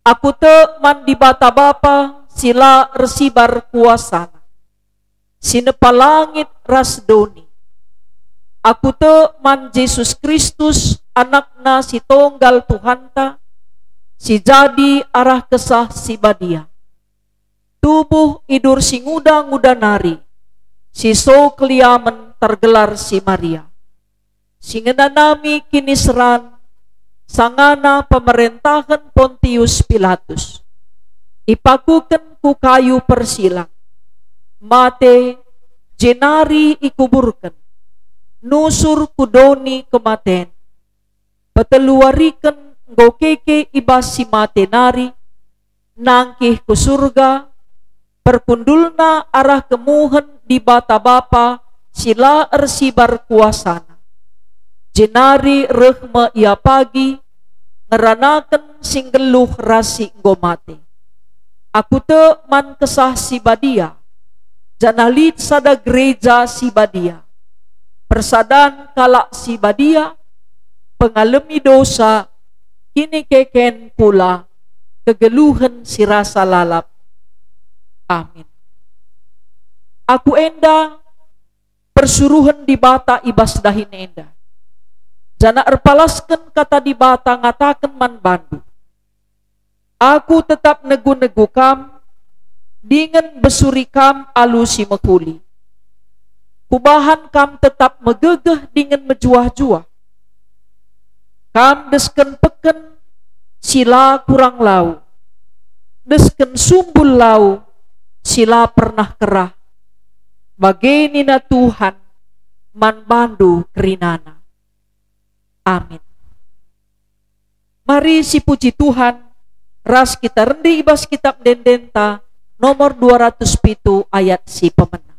Aku tek man Dibata Bapa si la ersibar kuasaNa, si nepa langit ras doni. Aku tek man Jesus Kristus, AnakNa si tonggal Tuhanta, si jadi arah Kesah Si Badia. Tubuh idur si nguda-nguda nari, si so keliamen tergelar si Maria, si ngenanami kiniseran sangana pemerentahen Pontius Pilatus, ipakuken ku kayu persilang, mate, jenari ikuburken, nusur ku doni kematen, peteluwariken enggo keke i bas si mate nari, nangkih ku Surga, perkundulna arah kemuhen Dibata Bapa si la ersibar kuasaNa. Jenari reh me Ia pagi, ngeranaken si nggeluh ras si enggo mate. Aku tek man Kesah Si Badia, janah lit sada gereja si badia, persadan kalak si badia, pengalemi dosa, kinikeken kula, kegeluhen si rasa lalap. Amin. Aku enda persuruhen Dibata i bas dahin enda, janah erpalasken Kata Dibata ngataken man bandu. Aku tetap negu-negu kam, dingen besuri kam alu si mehuli. Kubahan kam tetap megegeh dingen mejuah-juah. Kam desken peken si la kurang lau, desken sumbul lau si la pernah kerah. Bage nina Tuhan man bandu kerinana. Amin. Mari sipuji Tuhan, ras kita rendi i bas Kitap Ende-endenta nomor dua ratus pitu ayat si pemena.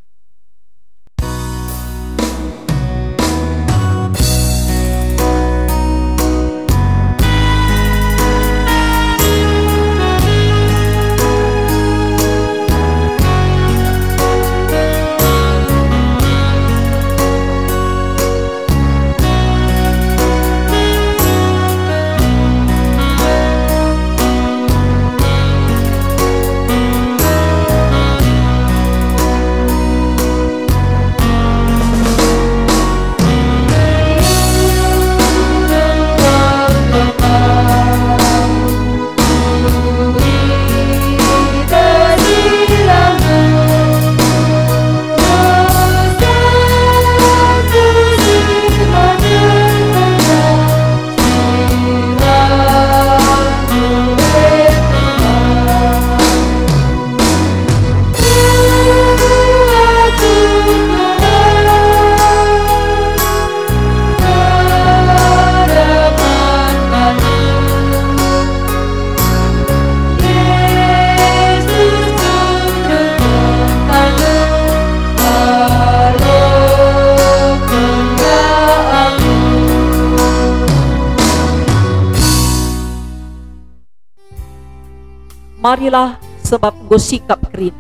Arilah, sebab enggo sikap kerina.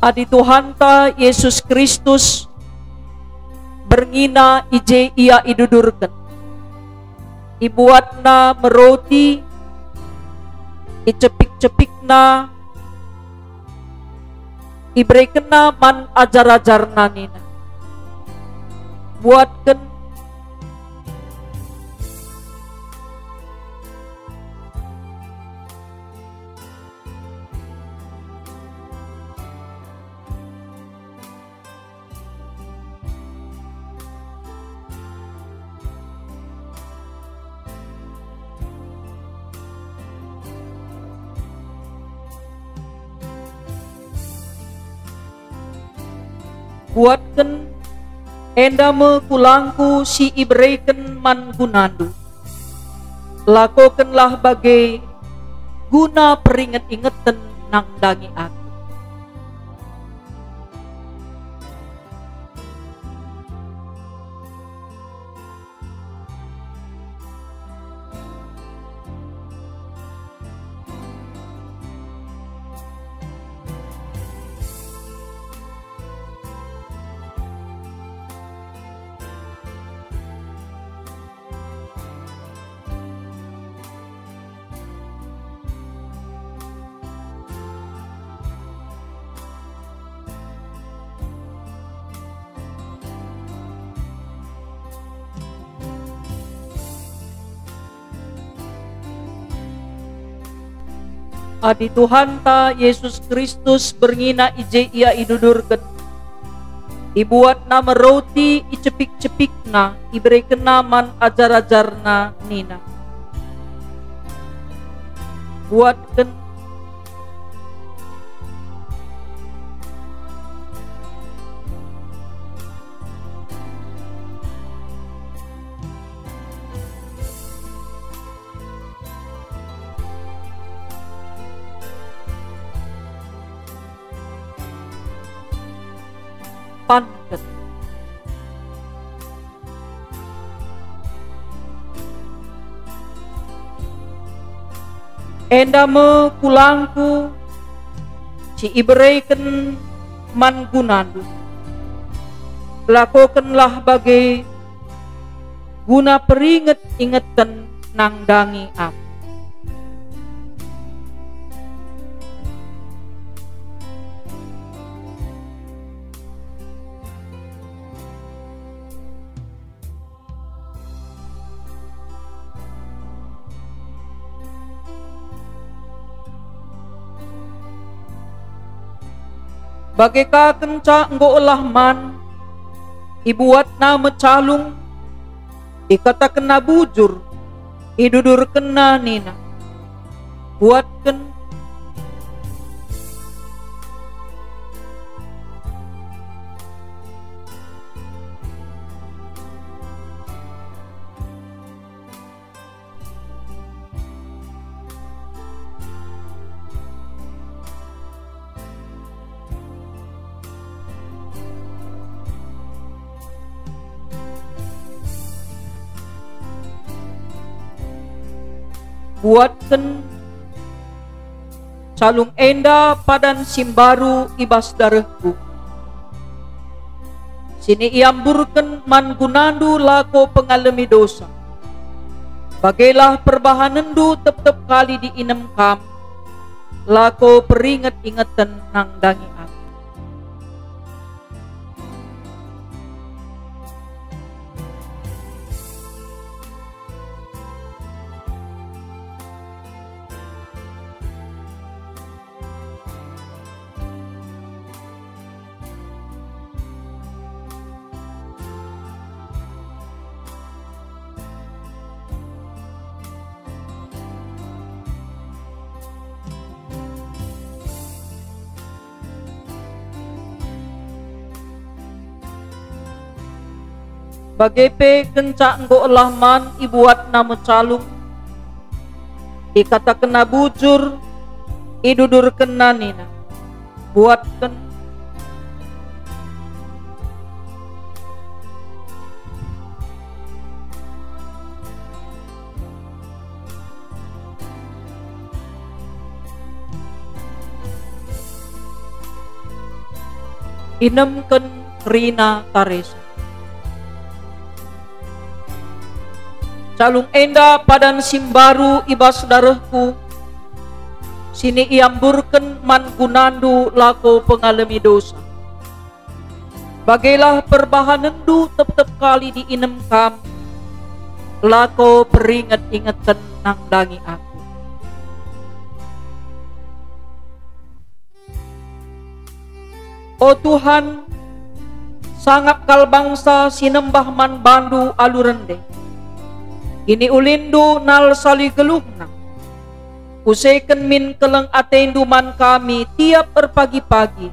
Adi Tuhanta Jesus Kristus, berngiNa i je Ia idudurken, ibuatNa me roti, icepik-cepikNa, iberekenNa man ajar-ajarNa nina, "Buatken." Buatken, enda me kulangKu si ibereken man gunandu. Lakokenlah bage guna peringet-ingeten nandangi Aku. Adi Tuhanta Jesus Kristus berngiNa i je Ia idudurken, ibuatNa me roti, icepik-cepikNa, iberekenNa man ajar-ajarNa nina, "Buatken." Panket. Enda me kulangKu si ibereken man gunandu. Lakokenlah bage guna peringet-ingeten nandangi Aku. Bage ka kenca enggo elah man, ibuatna me calung, ikatakenna bujur, idudurkenna nina, "Buatken." Buatken calung enda padan si mbaru i bas darehKu, si iamburken man gunandu lako pengalemi dosa. Bagelah perbahanenndu tep-tep kali diinem kam, lako peringet-ingeten nandangi Aku. Bage pe kenca enggo elah man ibuatna me calung, ikatakenna bujur, idudurkenna nina, "Buatken." Inemken kerina taresa. Calung enda padan si mbaru i bas darehku, si niamburken man gunandu lako pengalemi dosa. Bagelah perbahanenndu tep-tep kali diinem kam, lako peringet-ingeten nandangi aku. O Tuhan, sangap kal bangsa si nembah man baNdu alu rende. Kiniulindu nal sali geluhna. Useken min keleng ateNdu man kami tiap erpagi-pagi,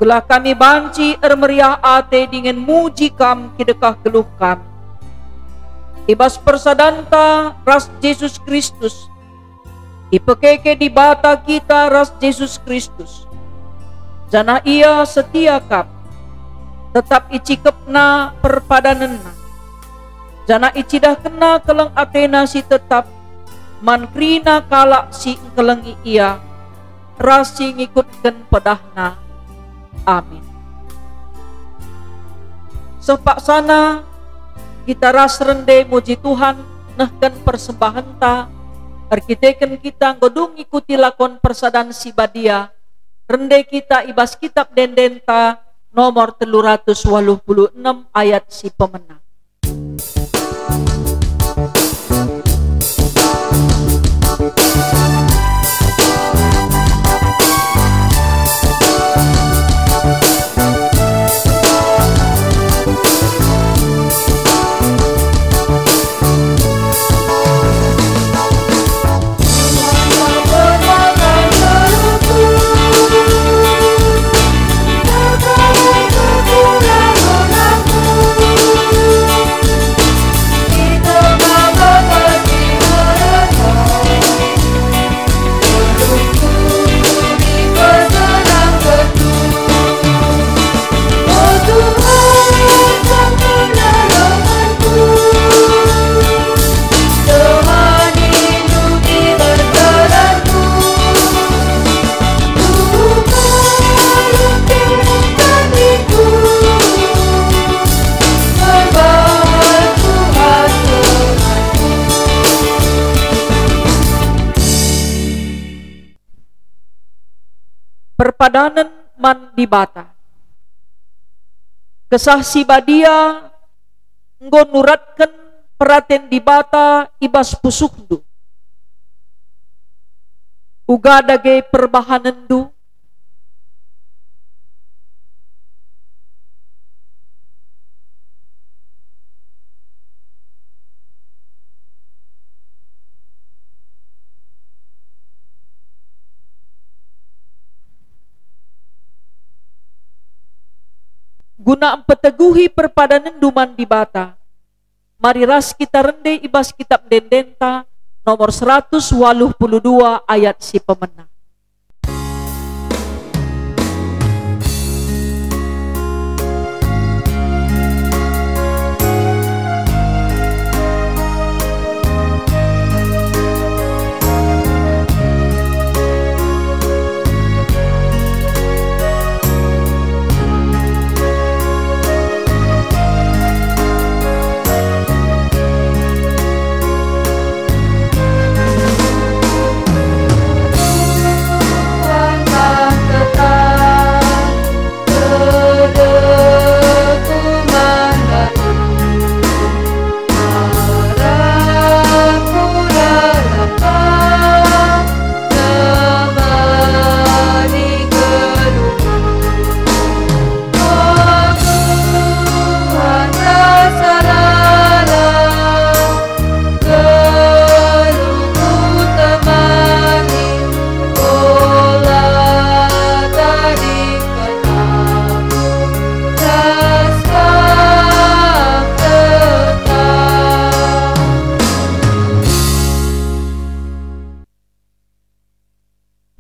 gelah kami banci ermeriah ate dingen muji Kam kidekah geluh kami. I bas persadanta ras Jesus Kristus, ipekeke Dibata kita ras Jesus Kristus, janah Ia setia kap, tetap icikepNa perpadanenNa, janah icidahkenNa keleng ateNa si tetap man kerina kalak si engkelengi Ia ras si ngikutken pedahNa. Amin. Seh paksana kita ras rende muji Tuhan, nehken persembahenta, erkiteken kita enggo dung ngikuti lakon persadan si badia, rende kita i bas Kitap Ende-endenta nomor telu ratus waluh puluh enem ayat si pemena. Perpadanen man Dibata. Kesah Si Badia enggo nuratken peraten Dibata i bas pusuhndu. Uga dage perbahanenndu. Guna mpeteguhi perpadanenndu man Dibata, mari ras kita rende i bas Kitap Ende-endenta nomor seratus waluh puluh dua ayat si pemena.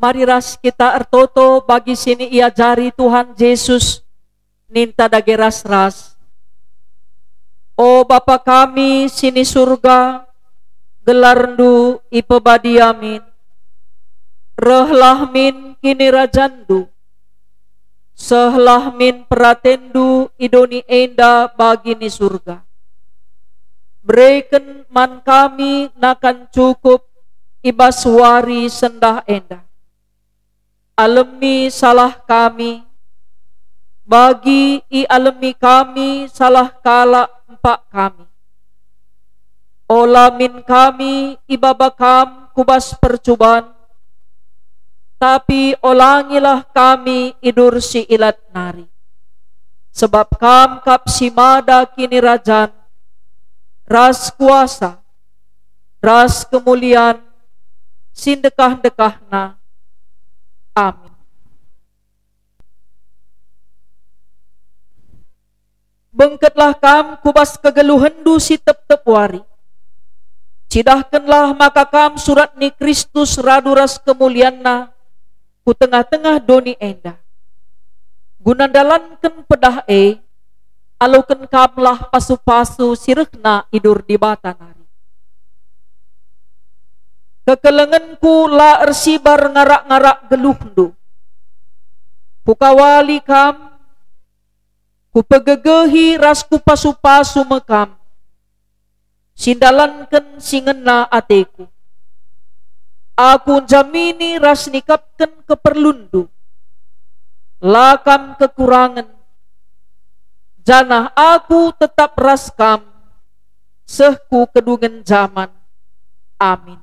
Mari ras kita ertoto bagi si niajari Tuhan Jesus, ninta dage ras-ras. O Bapa kami si ni Surga, gelarNdu ipebadia min. Rehlah min kinirajanNdu. Sehlah min peratenNdu i doni enda bagi ni Surga. Bereken man kami nakan cukup i bas wari sendah enda. Alemi salah kami, bagi ialemi kami salah kalak empak kami. Ola min kami ibaba Kam ku bas percuban, tapi olangilah kami i dur si ilat nari. Sebab Kam kap si mada kinirajan, ras kuasa, ras kemulian si ndekah-ndekahna. Amin. Bengketlah kam ku bas kegeluhenndu si tep-tep wari. Cidahkenlah maka kam surat ni Kristus radu ras kemulianNa ku tengah-tengah doni enda. Guna ndalanken pedah e, aloken kamlah pasu-pasu si rehna i dur Dibata nari. Kekelengenku la ersibar ngarak-ngarak geluhndu. Kukawali kam, kupegegehi ras kupasu-pasu me kam, si ndalanken si ngena ateku. Aku njamini ras nikapken keperlunndu. La kam kekurangen, janah aku tetap ras kam seh ku kedungen jaman. Amin.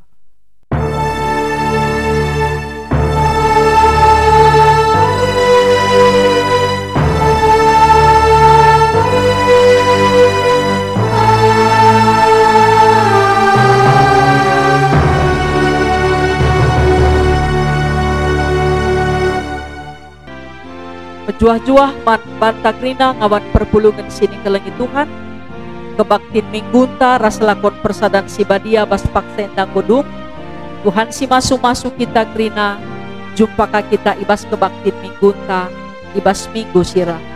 Mejuah-juah man banta kerina ngawan perpulungen si nikelengi Tuhan, kebaktin minggunta ras lakon persadan si badia bas paksa enda enggo dung. Tuhan si masu-masu kita kerina, jumpa ka kita i bas kebaktin minggunta i bas minggu si reh.